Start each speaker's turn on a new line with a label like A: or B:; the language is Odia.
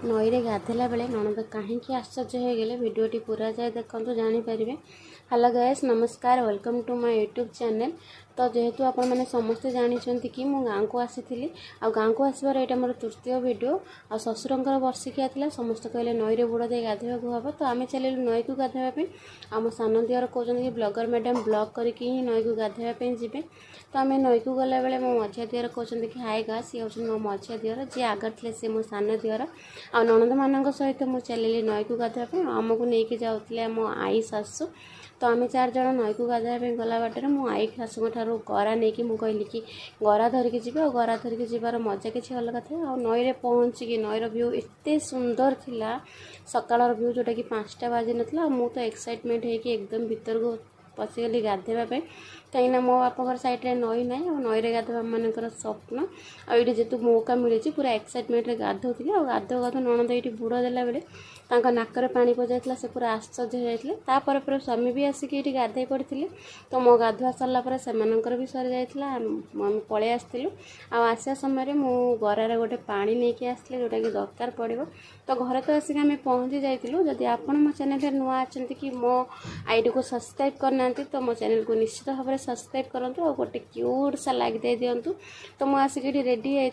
A: ନଈରେ ଗାଧୋଇଲା ବେଳେ ନଣନ୍ଦ କାହିଁକି ଆଶ୍ଚର୍ଯ୍ୟ ହେଇଗଲେ, ଭିଡ଼ିଓଟି ପୁରା ଯାଏ ଦେଖନ୍ତୁ, ଜାଣିପାରିବେ। ହ୍ୟାଲୋ ଗାଏସ୍, ନମସ୍କାର, welcome to my YouTube channel. ତ ଯେହେତୁ ଆପଣମାନେ ସମସ୍ତେ ଜାଣିଛନ୍ତି କି ମୁଁ ଗାଁକୁ ଆସିଥିଲି ଆଉ ଗାଁକୁ ଆସିବାର ଏଇଟା ମୋର ତୃତୀୟ ଭିଡ଼ିଓ। ଆଉ ଶ୍ୱଶୁରଙ୍କର ବର୍ଷିକିଆ ଥିଲା, ସମସ୍ତେ କହିଲେ ନଈରେ ବୁଡ଼ ଦେଇ ଗାଧୋଇବାକୁ ହେବ, ତ ଆମେ ଚାଲିଲୁ ନଈକୁ ଗାଧୋଇବା ପାଇଁ। ଆଉ ମୋ ସାନ ଦିଅର କହୁଛନ୍ତି କି ବ୍ଲଗର ମ୍ୟାଡ଼ାମ୍ ବ୍ଲଗ୍ କରିକି ହିଁ ନଈକୁ ଗାଧୋଇବା ପାଇଁ ଯିବେ। ତ ଆମେ ନଈକୁ ଗଲାବେଳେ ମୋ ମଝିଆ ଦିଅର କହୁଛନ୍ତି କି ହାଏ ଗା, ସିଏ ହେଉଛନ୍ତି ମୋ ମଝିଆ ଦିଅର, ଯିଏ ଆଗରେ ଥିଲେ ସିଏ ମୋ ସାନ ଦିଅର। ଆଉ ନଣନ୍ଦମାନଙ୍କ ସହିତ ମୁଁ ଚାଲିଲି ନଈକୁ ଗାଧୋଇବା ପାଇଁ। ଆଉ ଆମକୁ ନେଇକି ଯାଉଥିଲେ ଆମ ଆଈ ଶାଶୁ। ତ ଆମେ ଚାରିଜଣ ନଈକୁ ଗାଧୋଇବା ପାଇଁ ଗଲା ବାଟରେ ମୁଁ ଆଈ ଶାଶୁଙ୍କ ଠାରୁ ଗରା ନେଇକି ମୁଁ କହିଲି କି ଗରା ଧରିକି ଯିବି। ଆଉ ଗରା ଧରିକି ଯିବାର ମଜା କିଛି ଅଲଗା ଥାଏ। ଆଉ ନଈରେ ପହଞ୍ଚିକି ନଈର ଭ୍ୟୁ ଏତେ ସୁନ୍ଦର ଥିଲା, ସକାଳର ଭ୍ୟୁ ଯେଉଁଟାକି 5ଟା ବାଜିନଥିଲା। ଆଉ ମୁଁ ତ ଏକ୍ସାଇଟମେଣ୍ଟ ହେଇକି ଏକଦମ ଭିତରକୁ ପଶିଗଲି ଗାଧୋଇବା ପାଇଁ, କାହିଁକିନା ମୋ ବାପଘର ସାଇଡ଼୍ରେ ନଈ ନାହିଁ ଆଉ ନଈରେ ଗାଧୋଇବା ଆମମାନଙ୍କର ସ୍ୱପ୍ନ। ଆଉ ଏଇଠି ଯେହେତୁ ମୌକା ମିଳିଛି, ପୁରା ଏକ୍ସାଇଟମେଣ୍ଟରେ ଗାଧୋଉଥିଲି। ଆଉ ଗାଧୋଉ ଗାଧୋଉ ନଣନ୍ଦ ଏଇଠି ବୁଡ଼ ଦେଲା ବେଳେ ତାଙ୍କ ନାକରେ ପାଣି ପଶିଯାଇଥିଲା, ସେ ପୁରା ଆଶ୍ଚର୍ଯ୍ୟ ହେଇଯାଇଥିଲେ। ତାପରେ ପରେ ସ୍ୱାମୀ ବି ଆସିକି ଏଇଠି ଗାଧୋଇ ପଡ଼ିଥିଲେ। ତ ମୋ ଗାଧୁଆ ସରିଲା ପରେ ସେମାନଙ୍କର ବି ସରିଯାଇଥିଲା, ଆମେ ପଳେଇ ଆସିଥିଲୁ। ଆଉ ଆସିବା ସମୟରେ ମୁଁ ଗରାରେ ଗୋଟେ ପାଣି ନେଇକି ଆସିଥିଲି, ଯେଉଁଟାକି ଦରକାର ପଡ଼ିବ। ତ ଘରେ ତ ଆସିକି ଆମେ ପହଞ୍ଚି ଯାଇଥିଲୁ। ଯଦି ଆପଣ ମୋ ଚ୍ୟାନେଲରେ ନୂଆ ଅଛନ୍ତି କି ମୋ ଆଇଡ଼ିକୁ ସବସ୍କ୍ରାଇବ୍ କରିନାହାନ୍ତି, ତ ମୋ ଚ୍ୟାନେଲକୁ ନିଶ୍ଚିତ ଭାବରେ ସବସ୍କ୍ରାଇବ୍ କରନ୍ତୁ ଆଉ ଗୋଟେ କ୍ୟୁଟ୍ ସା ଲାଇକ୍ ଦେଇ ଦିଅନ୍ତୁ। ତ ମୁଁ ଆସିକି ଏଠି ରେଡ଼ି ହେଇ